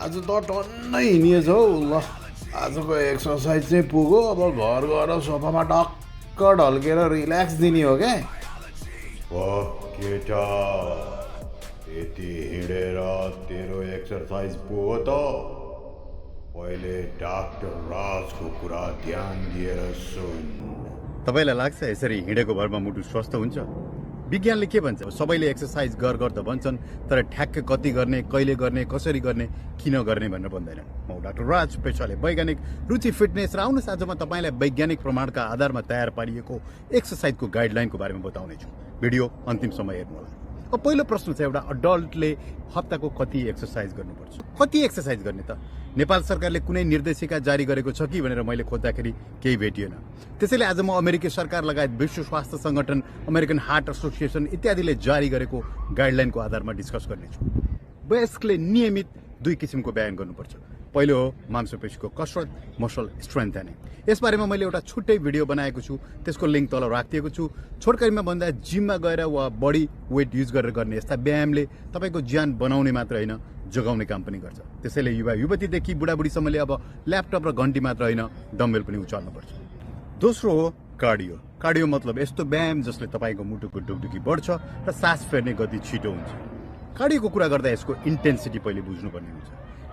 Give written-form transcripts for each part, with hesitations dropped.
आज त टन्नै हिँडिएछ हौ ल। आजको एक्सर्साइज चाहिँ पुग्यो, अब घर गएर सोफामा टक्क ढल्केर रिल्याक्स दिने हो क्या। केटा यति हिँडेर तेरो एक्सर्साइज पुग्यो त? पहिले डाक्टर राजको कुरा ध्यान दिएर सुन। तपाईलाई लाग्छ यसरी हिँडेको भरमा मुटु स्वस्थ हुन्छ? विज्ञानले के भन्छ? सबैले एक्सर्साइज गर त भन्छन्, तर ठ्याक्क कति गर्ने, कहिले गर्ने, कसरी गर्ने, किन गर्ने भनेर भन्दैनन्। म डाक्टर राज, पेशाले वैज्ञानिक रुचि फिटनेस, र आउनुहोस् आज म तपाईँलाई वैज्ञानिक प्रमाणका आधारमा तयार पारिएको एक्सर्साइजको गाइडलाइनको बारेमा बताउनेछु। भिडियो अन्तिमसम्म हेर्नुहोला। अब पहिलो प्रश्न छ, एउटा अडल्टले हप्ताको कति एक्सर्साइज गर्नुपर्छ? कति एक्सर्साइज गर्ने त? नेपाल सरकारले कुनै निर्देशिका जारी गरेको छ कि भनेर मैले खोज्दाखेरि केही भेटिएन। त्यसैले आज म अमेरिकी सरकार लगायत विश्व स्वास्थ्य संगठन, अमेरिकन हार्ट एसोसिएसन इत्यादिले जारी गरेको गाइडलाइनको आधारमा डिस्कस गर्नेछु। वयस्कले नियमित दुई किसिमको व्यायाम गर्नुपर्छ। पहिलो हो मांसपेशीको कसरत, मसल स्ट्रेन्थनिङ। यसबारेमा मैले एउटा छुट्टै भिडियो बनाएको छु, त्यसको लिङ्क तल राखिदिएको छु। छोटकरीमा भन्दा जिममा गएर वा बडी वेट युज गरेर गर्ने यस्ता व्यायामले तपाईँको ज्यान बनाउने मात्र होइन, जोगाउने काम पनि गर्छ। त्यसैले युवा युवतीदेखि बुढाबुढीसम्मले अब ल्यापटप र घन्टी मात्र होइन, डम्बेल पनि उचाल्नुपर्छ। दोस्रो हो कार्डियो। कार्डियो मतलब यस्तो व्यायाम जसले तपाईँको मुटुको ढुकढुकी बढ्छ र सास फेर्ने गति छिटो हुन्छ। कार्डियोको कुरा गर्दा यसको इन्टेन्सिटी पहिले बुझ्नुपर्ने हुन्छ।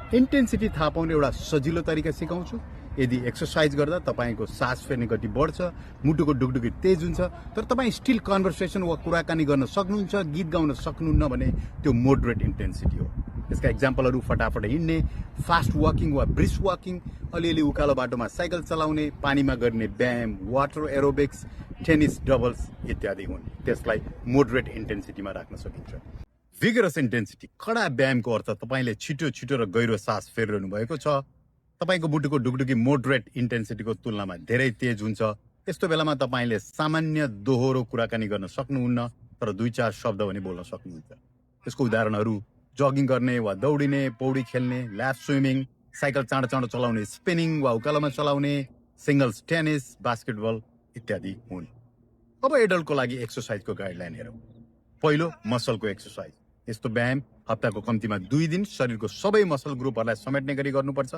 इन्टेन्सिटी थाहा पाउने एउटा सजिलो तरिका सिकाउँछु। यदि एक्सर्साइज गर्दा तपाईँको सास फेर्ने गति बढ्छ, मुटुको ढुकढुकी तेज हुन्छ, तर तपाईँ स्टिल कन्भर्सेसन वा कुराकानी गर्न सक्नुहुन्छ, गीत गाउन सक्नुहुन्न भने त्यो मोडरेट इन्टेन्सिटी हो। यसका इक्जाम्पलहरू फटाफट हिँड्ने, फास्ट वाकिङ वा ब्रिस्क वाकिङ, अलिअलि उकालो बाटोमा साइकल चलाउने, पानीमा गर्ने व्यायाम, वाटर एरोबिक्स, टेनिस डबल्स इत्यादि हुन्। त्यसलाई मोडरेट इन्टेन्सिटीमा राख्न सकिन्छ। भिगरस इन्टेन्सिटी, कडा व्यायामको अर्थ तपाईँले छिटो छिटो र गहिरो सास फेरिरहनु भएको छ। तपाईँको मुटुको ढुकढुकी मोडरेट इन्टेन्सिटीको तुलनामा धेरै तेज हुन्छ। यस्तो बेलामा तपाईँले सामान्य दोहोरो कुराकानी गर्न सक्नुहुन्न, तर 2-4 शब्द पनि बोल्न सक्नुहुन्छ। यसको उदाहरणहरू जगिङ गर्ने वा दौडिने, पौडी खेल्ने, ल्याप स्विमिङ, साइकल चाँडो चाँडो चलाउने, स्पिनिङ वा उकालोमा चलाउने, सिङ्गल्स टेनिस, बास्केटबल इत्यादि हुन्। अब एडल्टको लागि एक्सर्साइजको गाइडलाइन हेरौँ। पहिलो, मसलको एक्सर्साइज। यस्तो व्यायाम हप्ताको कम्तीमा 2 दिन शरीरको सबै मसल ग्रुपहरूलाई समेट्ने गरी गर्नुपर्छ।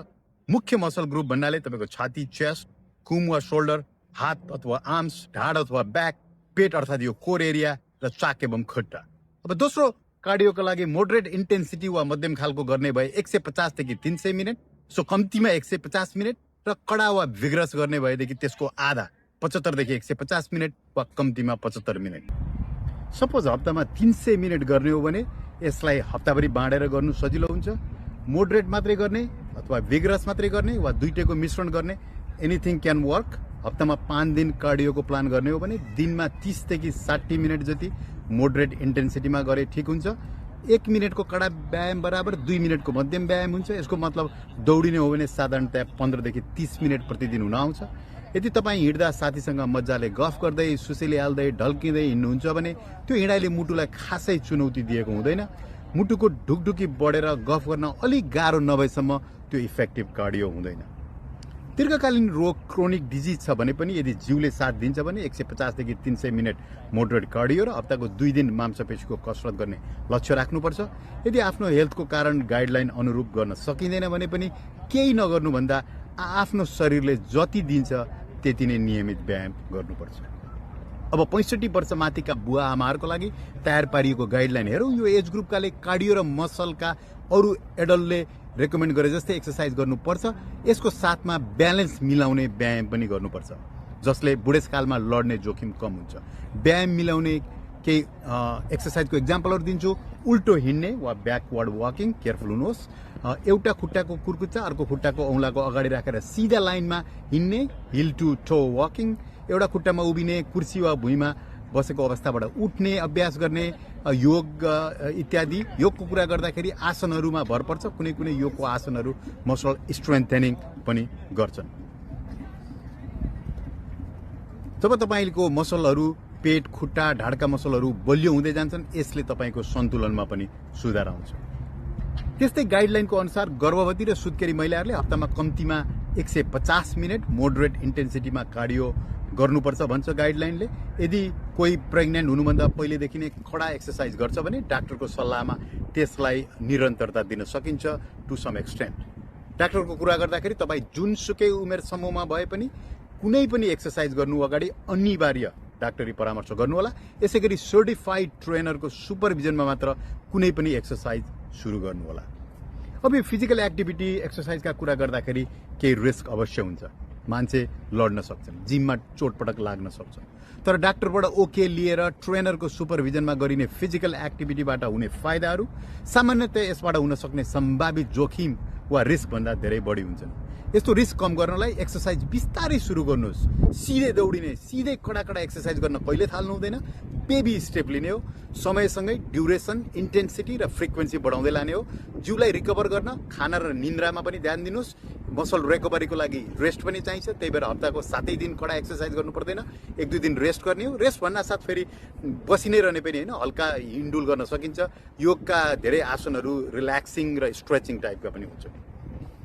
मुख्य मसल ग्रुप भन्नाले तपाईँको छाती, चेस्ट, कुम वा सोल्डर, हात अथवा आर्म्स, ढाड अथवा ब्याक, पेट अर्थात् यो कोर एरिया र चाक एवं खुट्टा। अब दोस्रो, कार्डियोको लागि मोडरेट इन्टेन्सिटी वा मध्यम खालको गर्ने भए 150 देखि 300 मिनट, सो कम्तीमा 150 मिनट, र कडा वा भिग्रस गर्ने भएदेखि त्यसको आधा 75 देखि 150 मिनट वा कम्तीमा 75 मिनट। सपोज हप्तामा 300 मिनट गर्ने हो भने यसलाई हप्ताभरि बाँडेर गर्नु सजिलो हुन्छ। मोडरेट मात्रै गर्ने अथवा भिग्रस मात्रै गर्ने वा दुईटैको मिश्रण गर्ने, एनिथिङ क्यान वर्क। हप्तामा 5 दिन कार्डियोको प्लान गर्ने हो भने दिनमा 30 देखि 60 मिनट जति मोडरेट इन्टेन्सिटीमा गरे ठिक हुन्छ। 1 मिनटको कडा व्यायाम बराबर 2 मिनटको मध्यम व्यायाम हुन्छ। यसको मतलब दौडिने हो भने साधारणतया 15 देखि 30 मिनट प्रतिदिन हुन आउँछ। यदि तपाईँ हिँड्दा साथीसँग मजाले गफ गर्दै, सुसेली हाल्दै, ढल्किँदै हिँड्नुहुन्छ भने त्यो हिँडाइले मुटुलाई खासै चुनौती दिएको हुँदैन। मुटुको ढुकढुकी बढेर गफ गर्न अलिक गाह्रो नभएसम्म त्यो इफेक्टिभ कार्डियो हुँदैन। दीर्घकालीन रोग, क्रोनिक डिजिज छ भने पनि यदि जिउले साथ दिन्छ भने 150 देखि 300 मिनट मोडरेट कार्डियो र हप्ताको 2 दिन मांसपेशीको कसरत गर्ने लक्ष्य राख्नुपर्छ। यदि आफ्नो हेल्थको कारण गाइडलाइन अनुरूप गर्न सकिँदैन भने पनि केही नगर्नुभन्दा आफ्नो शरीरले जति दिन्छ त्यति नै नियमित व्यायाम गर्नुपर्छ। अब 65 वर्ष माथिका बुवा आमाहरूको लागि तयार पारिएको गाइडलाइन हेरौँ। यो एज ग्रुपकाले कार्डियो र मसलका अरू एडल्टले रेकमेन्ड गरे जस्तै एक्सर्साइज गर्नुपर्छ। यसको साथमा ब्यालेन्स मिलाउने व्यायाम पनि गर्नुपर्छ, जसले बुढेसकालमा लड्ने जोखिम कम हुन्छ। व्यायाम मिलाउने केही एक्सर्साइजको इक्जाम्पलहरू दिन्छु। उल्टो हिँड्ने वा ब्याकवर्ड वाकिङ, केयरफुल हुनुहोस्। एउटा खुट्टाको कुर्कुच्चा अर्को खुट्टाको औँलाको अगाडि राखेर सिधा लाइनमा हिँड्ने, हिल टु टो वाकिङ। एउटा खुट्टामा उभिने, कुर्सी वा भुइँमा बसेको अवस्थाबाट उठ्ने अभ्यास गर्ने, योग इत्यादि। योगको कुरा गर्दाखेरि आसनहरूमा भर पर्छ। कुनै कुनै योगको आसनहरू मसल स्ट्रेन्थनिङ पनि गर्छन्। जब तपाईँको मसलहरू, पेट, खुट्टा, ढाडका मसलहरू बलियो हुँदै जान्छन्, यसले तपाईँको सन्तुलनमा पनि सुधार आउँछ। त्यस्तै गाइडलाइनको अनुसार गर्भवती र सुत्केरी महिलाहरूले हप्तामा कम्तीमा 150 मिनट मोडरेट इन्टेन्सिटीमा कार्डियो गर्नुपर्छ भन्छ गाइडलाइनले। यदि कोही प्रेग्नेन्ट हुनुभन्दा पहिलेदेखि नै कडा एक्सर्साइज गर्छ भने डाक्टरको सल्लाहमा त्यसलाई निरन्तरता दिन सकिन्छ टु सम एक्सटेन्ट। डाक्टरको कुरा गर्दाखेरि तपाईँ जुनसुकै उमेर समूहमा भए पनि कुनै पनि एक्सर्साइज गर्नु अगाडि अनिवार्य डाक्टरी परामर्श गर्नुहोला। यसै गरी सर्टिफाइड ट्रेनरको सुपरभिजनमा मात्र कुनै पनि एक्सर्साइज सुरु गर्नुहोला। अब यो फिजिकल एक्टिभिटी एक्सर्साइजका कुरा गर्दाखेरि केही रिस्क अवश्य हुन्छ। मान्छे लड्न सक्छन्, जिममा चोटपटक लाग्न सक्छ, तर डाक्टरबाट ओके लिएर ट्रेनरको सुपरभिजनमा गरिने फिजिकल एक्टिभिटीबाट हुने फाइदाहरू सामान्यतया यसबाट हुन सक्ने सम्भावित जोखिम वा रिस्कभन्दा धेरै बढी हुन्छन्। यस्तो रिस्क कम गर्नलाई एक्सर्साइज बिस्तारै सुरु गर्नुहोस्। सिधै दौडिने, सिधै कडा एक्सर्साइज गर्न कहिले थाल्नु हुँदैन। बेबी स्टेप लिने हो। समयसँगै ड्युरेसन, इन्टेन्सिटी र फ्रिक्वेन्सी बढाउँदै लाने हो। जिउलाई रिकभर गर्न खाना र निन्द्रामा पनि ध्यान दिनुहोस्। मसल रिकभरीको लागि रेस्ट पनि चाहिन्छ, त्यही भएर हप्ताको 7 दिन कडा एक्सर्साइज गर्नु पर्दैन। 1-2 दिन रेस्ट गर्ने हो। रेस्ट भन्नासाथ फेरि बसि नै रहने पनि होइन, हल्का हिँडडुल गर्न सकिन्छ। योगका धेरै आसनहरू रिल्याक्सिङ र स्ट्रेचिङ टाइपका पनि हुन्छ।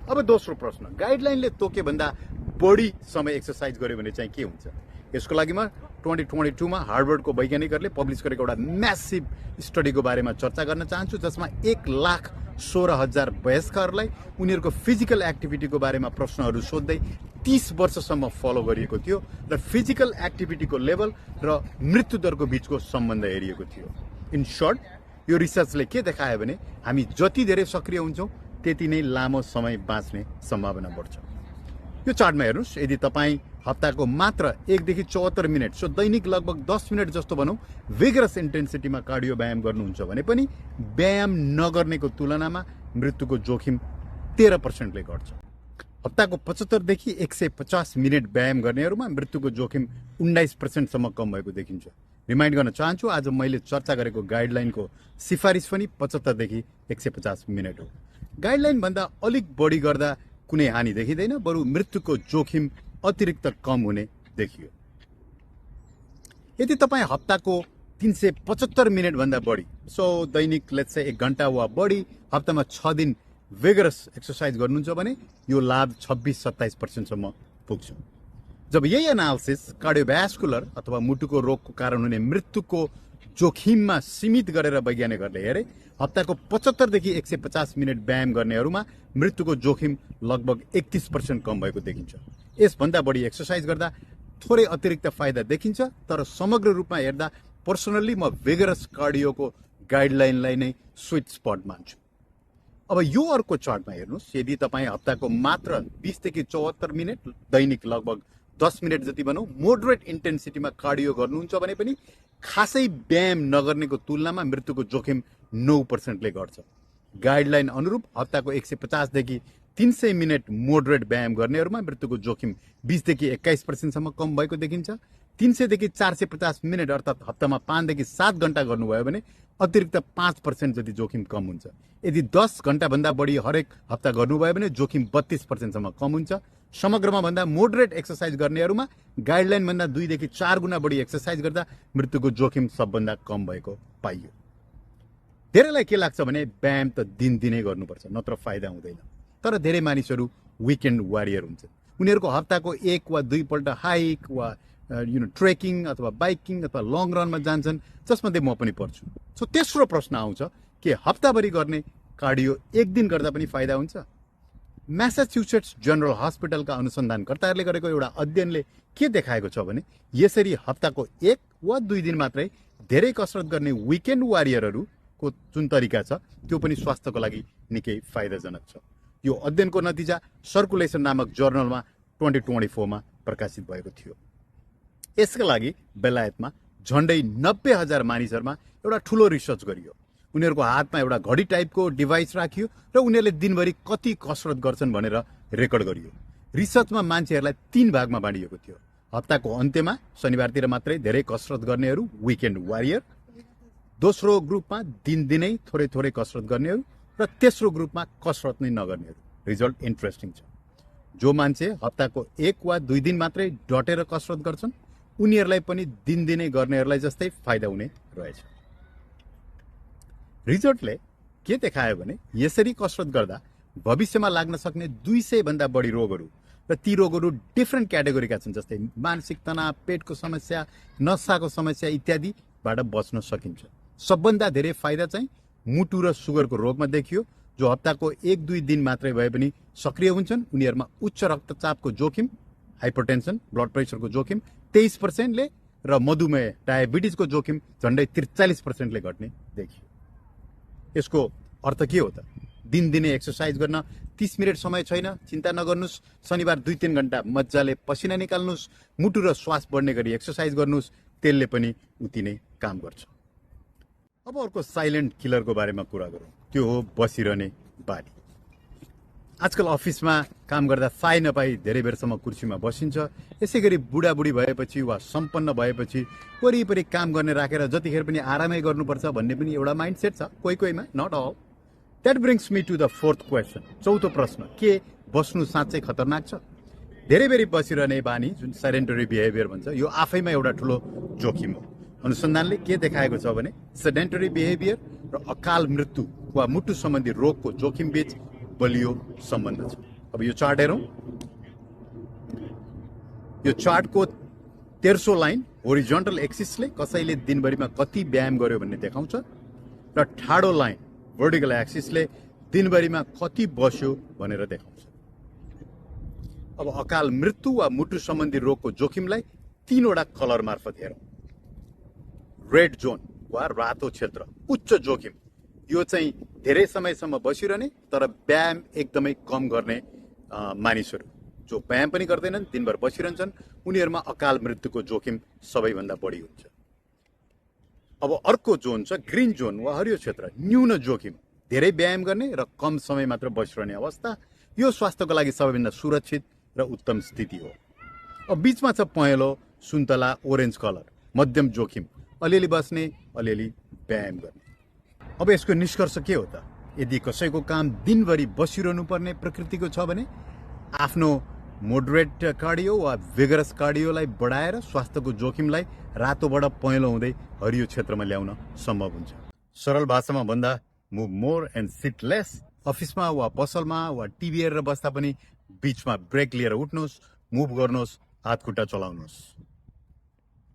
अब दोस्रो प्रश्न, गाइडलाइनले तोके भन्दा बढी समय एक्सर्साइज गर्यो भने चाहिँ के हुन्छ? यसको लागि म 2022 मा हार्वर्डको वैज्ञानिकहरूले पब्लिस गरेको एउटा म्यासिभ स्टडीको बारेमा चर्चा गर्न चाहन्छु, जसमा 1,16,000 वयस्कहरूलाई उनीहरूको फिजिकल एक्टिभिटीको बारेमा प्रश्नहरू सोध्दै 30 वर्षसम्म फलो गरिएको थियो र फिजिकल एक्टिभिटीको लेभल र मृत्यु दरको बीचको सम्बन्ध हेरिएको थियो। इन सर्ट, यो रिसर्चले के देखायो भने हामी जति धेरै सक्रिय हुन्छौँ त्यति नै लामो समय बाँच्ने सम्भावना बढ्छ। यो चार्टमा हेर्नुहोस्, यदि तपाईँ हप्ताको मात्र 1 देखि 74 मिनट, सो दैनिक लगभग 10 मिनट जस्तो भनौँ विगरस इन्टेन्सिटीमा कार्डियो व्यायाम गर्नुहुन्छ भने पनि व्यायाम नगर्नेको तुलनामा मृत्युको जोखिम 13%ले घट्छ। हप्ताको 75 देखि 150 मिनट व्यायाम गर्नेहरूमा मृत्युको जोखिम 19% कम भएको देखिन्छ। रिमाइन्ड गर्न चाहन्छु, आज मैले चर्चा गरेको गाइडलाइनको सिफारिस पनि 75 देखि 150 मिनट हो। गाइडलाइन भन्दा अलिक बढी गर्दा कुनै हानि देखिँदैन, बरु मृत्युको जोखिम अतिरिक्त कम हुने देखियो। यदि तपाईँ हप्ताको 375 मिनट भन्दा बढी, सो दैनिक लेट्स से 1 घण्टा वा बढी हप्तामा 6 दिन विगरस एक्सर्साइज गर्नुहुन्छ भने यो लाभ 26-27% पुग्छ। जब यही एनालिसिस कार्डियोभ्यास्कुलर अथवा मुटुको रोगको कारण हुने मृत्युको जोखिममा सीमित गरेर वैज्ञानिकहरूले हेरे, हप्ताको 75 देखि 150 मिनट व्यायाम गर्नेहरूमा मृत्युको जोखिम लगभग 31% कम भएको देखिन्छ। यसभन्दा बढी एक्सर्साइज गर्दा थोरै अतिरिक्त फाइदा देखिन्छ, तर समग्र रूपमा हेर्दा पर्सनल्ली म विगरस कार्डियोको गाइडलाइनलाई नै स्विट स्पट मान्छु। अब यो अर्को चार्टमा हेर्नुहोस्, यदि तपाईँ हप्ताको मात्र 20 देखि 74 मिनट, दैनिक लगभग 10 मिनट जति भनौँ मोडरेट इन्टेन्सिटीमा कार्डियो गर्नुहुन्छ भने पनि खासै व्यायाम नगर्नेको तुलनामा मृत्युको जोखिम 9%ले घट्छ। गाइडलाइन अनुरूप हप्ताको 150 देखि 300 मिनट मोडरेट व्यायाम गर्नेहरूमा मृत्युको जोखिम 20 देखि 21% कम भएको देखिन्छ। 300 देखि 450 मिनट अर्थात् हप्तामा 5 देखि 7 घण्टा गर्नुभयो भने अतिरिक्त 5% जति जोखिम कम हुन्छ। यदि 10 घण्टाभन्दा बढी हरेक हप्ता गर्नुभयो भने जोखिम 32% कम हुन्छ। समग्रमा भन्दा मोडरेट एक्सर्साइज गर्नेहरूमा गाइडलाइनभन्दा 2 देखि 4 गुणा बढी एक्सर्साइज गर्दा मृत्युको जोखिम सबभन्दा कम भएको पाइयो। धेरैलाई के लाग्छ भने व्यायाम त दिनदिनै गर्नुपर्छ, नत्र फाइदा हुँदैन। तर धेरै मानिसहरू विकेन्ड वारियर हुन्छन्। उनीहरूको हप्ताको 1 वा 2 पल्ट हाइक वा ट्रेकिङ अथवा बाइकिङ अथवा लङ रनमा जान्छन्, जसमध्ये म पनि पर्छु। सो तेस्रो प्रश्न आउँछ कि हप्ताभरि गर्ने कार्डियो 1 दिन गर्दा पनि फाइदा हुन्छ? म्यासाचुसेट्स जनरल हस्पिटलका अनुसन्धानकर्ताहरूले गरेको एउटा अध्ययनले के देखाएको छ भने यसरी हप्ताको 1 वा 2 दिन मात्रै धेरै कसरत गर्ने विकेन्ड वारियरहरूको जुन तरिका छ त्यो पनि स्वास्थ्यको लागि निकै फाइदाजनक छ। यो अध्ययनको नतिजा सर्कुलेसन नामक जर्नलमा 2024 मा प्रकाशित भएको थियो। यसका लागि बेलायतमा झन्डै 90,000 मानिसहरूमा एउटा ठुलो रिसर्च गरियो। उनीहरूको हातमा एउटा घडी टाइपको डिभाइस राखियो र उनीहरूले दिनभरि कति कसरत गर्छन् भनेर रेकर्ड गरियो। रिसर्चमा मान्छेहरूलाई 3 भागमा बाँडिएको थियो। हप्ताको अन्त्यमा शनिबारतिर मात्रै धेरै कसरत गर्नेहरू विकेन्ड वारियर, दोस्रो ग्रुपमा दिनदिनै थोरै थोरै कसरत गर्नेहरू र तेस्रो ग्रुपमा कसरत नै नगर्नेहरू। रिजल्ट इन्ट्रेस्टिङ छ। जो मान्छे हप्ताको 1 वा 2 दिन मात्रै डटेर कसरत गर्छन् उनीहरूलाई पनि दिनदिनै गर्नेहरूलाई जस्तै फाइदा हुने रहेछ। रिजल्टले के देखायो भने यसरी कसरत गर्दा भविष्यमा लाग्न सक्ने 200 भन्दा बढी रोगहरू र ती रोगहरू डिफ्रेन्ट क्याटेगोरीका छन्, जस्तै मानसिक तनाव, पेटको समस्या, नसाको समस्या इत्यादिबाट बच्न सकिन्छ। सबभन्दा धेरै फाइदा चाहिँ मुटु र सुगरको रोगमा देखियो, जो हप्ताको 1-2 दिन मात्रै भए पनि सक्रिय हुन्छन्। उनीहरूमा उच्च रक्तचापको जोखिम, हाइपरटेन्सन, ब्लड प्रेसरको जोखिम 23%ले र मधुमेह, डायबिटिजको जोखिम झन्डै 43%ले घट्ने देखियो। यसको अर्थ के हो त? दिनदिनै एक्सर्साइज गर्न 30 मिनट समय छैन, चिन्ता नगर्नुहोस्। शनिबार 2-3 घण्टा मजाले पसिना निकाल्नुहोस्, मुटु र श्वास बढ्ने गरी एक्सर्साइज गर्नुहोस्, त्यसले पनि उति नै काम गर्छ। अब अर्को साइलेन्ट किलरको बारेमा कुरा गरौँ, त्यो हो बसिरहने बानी। आजकल अफिसमा काम गर्दा थाहै नपाई धेरै बेरसम्म कुर्सीमा बसिन्छ। यसै गरी बुढाबुढी भएपछि वा सम्पन्न भएपछि वरिपरि काम गर्ने राखेर जतिखेर पनि आरामै गर्नुपर्छ भन्ने पनि एउटा माइन्डसेट छ कोही कोहीमा, not all. That brings me to the fourth question, चौथो प्रश्न, के बस्नु साँच्चै खतरनाक छ? धेरै बेरी बसिरहने बानी, जुन सेडेन्टरी बिहेभियर भन्छ, यो आफैमा एउटा ठुलो जोखिम हो। अनुसन्धानले के देखाएको छ भने सेडेन्टरी बिहेभियर र अकाल मृत्यु वा मुटु सम्बन्धी रोगको जोखिम बीच बलियो सम्बन्ध छ। अब यो चार्ट हेरौँ। यो चार्टको 13औं लाइन होरिजोन्टल एक्सिसले कसैले दिनभरिमा कति व्यायाम गर्यो भन्ने देखाउँछ, र ठाडो लाइन भर्टिकल एक्सिसले दिनभरिमा कति बस्यो भनेर देखाउँछ। अब अकाल मृत्यु वा मुटु सम्बन्धी रोगको जोखिमलाई 3वटा कलर मार्फत हेरौँ। रेड जोन वा रातो क्षेत्र, उच्च जोखिम। यो चाहिँ धेरै समयसम्म बसिरहने तर व्यायाम एकदमै कम गर्ने मानिसहरू, जो व्यायाम पनि गर्दैनन्, दिनभर बसिरहन्छन्, उनीहरूमा अकाल मृत्युको जोखिम सबैभन्दा बढी हुन्छ। अब अर्को जोन छ ग्रीन जोन वा हरियो क्षेत्र, न्यून जोखिम, धेरै व्यायाम गर्ने र कम समय मात्र बसिरहने अवस्था। यो स्वास्थ्यको लागि सबैभन्दा सुरक्षित र उत्तम स्थिति हो। अब बीचमा छ पहेँलो, सुन्तला, ओरेन्ज कलर, मध्यम जोखिम, अलिअलि बस्ने, अलिअलि व्यायाम गर्ने। अब यसको निष्कर्ष के हो त? यदि कसैको काम दिनभरि बसिरहनु पर्ने प्रकृतिको छ भने आफ्नो मोडरेट कार्डियो वा भिगरस कार्डियोलाई बढाएर स्वास्थ्यको जोखिमलाई रातोबाट पहेँलो हुँदै हरियो क्षेत्रमा ल्याउन सम्भव हुन्छ। सरल भाषामा भन्दा move more and sit less. अफिसमा वा पसलमा वा टिभी हेरेर बस्दा पनि बीचमा ब्रेक लिएर उठ्नुहोस्, मुभ गर्नुहोस्, हात खुट्टा चलाउनुहोस्।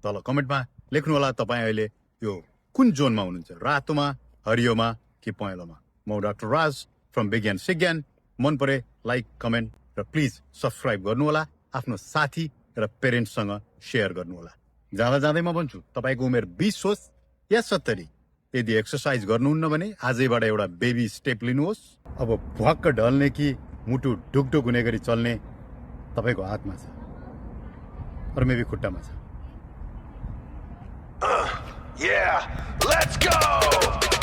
तल कमेन्टमा लेख्नुहोला तपाईँ अहिले यो कुन जोनमा हुनुहुन्छ, रातोमा, हरियोमा कि पहेँलोमा। म डाक्टर राज फ्रम विज्ञान सिज्ञान। मन परे लाइक, कमेन्ट र प्लिज सब्सक्राइब गर्नुहोला। आफ्नो साथी र पेरेन्ट्ससँग सेयर गर्नुहोला। जाँदा जाँदै म भन्छु, तपाईँको उमेर 20 होस् या 70, यदि एक्सर्साइज गर्नुहुन्न भने आजैबाट एउटा बेबी स्टेप लिनुहोस्। अब भ्वाक्क ढल्ने कि मुटु ढुकढुक हुने गरी चल्ने तपाईँको हातमा छ, अरू मेबी खुट्टामा छ। Yeah, let's go!